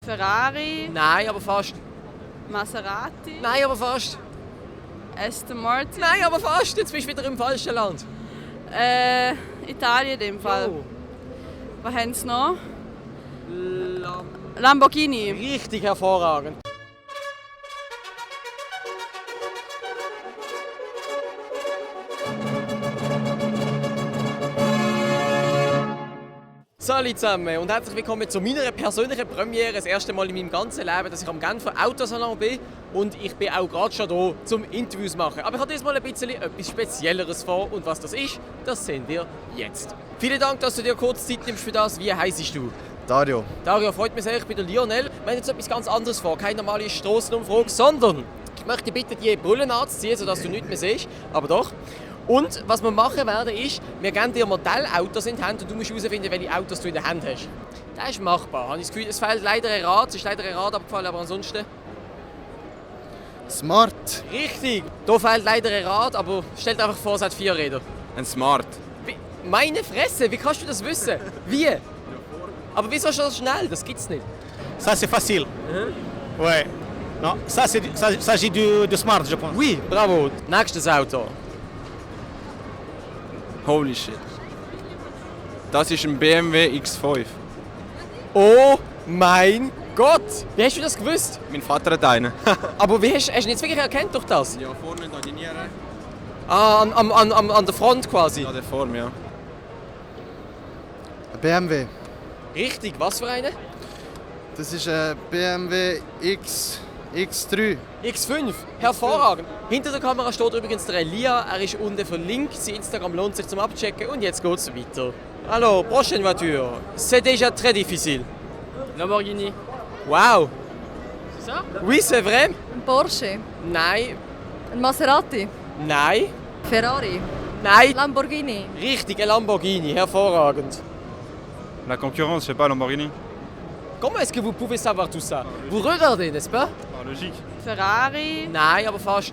Ferrari, Nein, aber fast. Maserati, Nein, aber fast. Aston Martin, Nein, aber fast. Jetzt bist du wieder im falschen Land. Italien in dem Fall. Oh. Was haben sie noch? Lamborghini. Richtig hervorragend. Salut zusammen und herzlich willkommen zu meiner persönlichen Premiere. Das erste Mal in meinem ganzen Leben, dass ich am Genfer Autosalon bin. Und ich bin auch gerade schon hier, zum Interviews machen. Aber ich habe diesmal ein bisschen etwas Spezielleres vor. Und was das ist, das sehen wir jetzt. Vielen Dank, dass du dir kurz Zeit nimmst für das. Wie heisst du? Dario. Dario, freut mich sehr. Ich bin der Lionel. Wir haben jetzt etwas ganz anderes vor. Keine normale Strassenumfrage, sondern ich möchte bitte die Brille anzuziehen, sodass du nichts mehr siehst. Aber doch. Und was wir machen werden ist, wir geben dir Modellautos in die Hand und du musst herausfinden, welche Autos du in der Hand hast. Das ist machbar. Habe ich das Gefühl, es fehlt leider ein Rad. Es ist leider ein Rad abgefallen, aber ansonsten... Smart. Richtig! Hier fehlt leider ein Rad, aber stell dir einfach vor, es hat 4 Räder. Ein Smart. Meine Fresse, wie kannst du das wissen? Wie? Aber wieso schon so schnell? Das gibt's nicht. Ça c'est facile. Ouais. Non, ça s'agit du smart, je pense. Oui, bravo. Nächstes Auto. Holy shit. Das ist ein BMW X5. Oh mein Gott! Wie hast du das gewusst? Mein Vater hat einen. Aber wie hast du ihn jetzt wirklich erkannt durch das? Ja, vorne da die Niere. Ah, an der Front quasi. Ja, der vor mir. Ein BMW. Richtig, was für eine? Das ist ein BMW X3. X5, hervorragend. Hinter der Kamera steht übrigens der Elia, er ist unten verlinkt, sein Instagram lohnt sich zum Abchecken und jetzt geht's weiter. Alors, prochaine voiture. C'est déjà très difficile. Lamborghini. Wow. C'est ça? Oui, c'est vrai. Ein Porsche, Nein, ein Maserati, nein, Ferrari, nein. Lamborghini. Richtig, ein Lamborghini, hervorragend. La concurrence, je sais pas, Lamborghini. Comment est-ce que vous pouvez savoir tout ça? Vous regardez, n'est-ce pas? Logique. Ferrari, Nein, aber fast.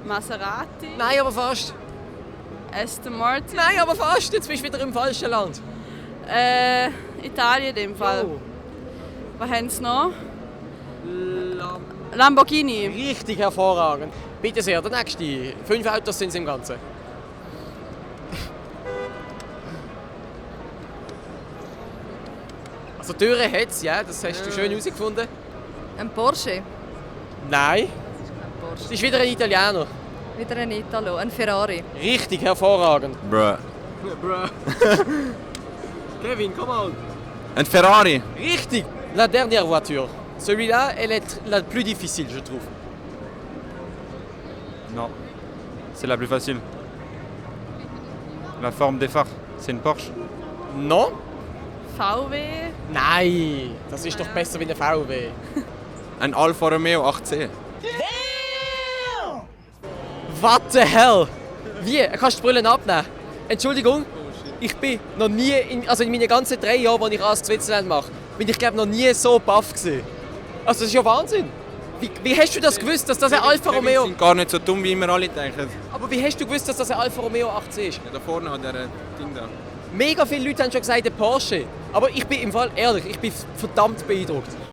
Maserati, Nein, aber fast. Aston Martin, Nein, aber fast. Jetzt bist du wieder im falschen Land. Italien in dem Fall. Oh. Was haben sie noch? Lamborghini. Richtig hervorragend. Bitte sehr, der nächste. 5 Autos sind es im Ganzen. Also Türen hat es, ja, das hast du schön herausgefunden. Ein Porsche, Nein, ein das Porsche. ist wieder ein Italiener. Wieder ein Italo, ein Ferrari. Richtig hervorragend. Bruh. Kevin, komm mal. Ein Ferrari. Richtig, la dernière voiture. Celui-là, elle est la plus difficile, je trouve. Non. C'est la plus facile. La forme des phares, c'est une Porsche. Non? VW, Nein, das ist doch besser wie ein VW. Ein Alfa Romeo 8C. What the hell? Wie? Kannst du die Brille abnehmen? Entschuldigung, ich bin noch nie, in meinen ganzen 3 Jahren, die ich AS Switzerland mache, bin ich glaube noch nie so baff gewesen. Also das ist ja Wahnsinn. Wie hast du das gewusst, dass das ein Alfa Wir Romeo... sind gar nicht so dumm, wie immer alle denken. Aber wie hast du gewusst, dass das ein Alfa Romeo 8C ist? Ja, da vorne hat der Ding da. Mega viele Leute haben schon gesagt, ein Porsche. Aber ich bin im Fall ehrlich, ich bin verdammt beeindruckt.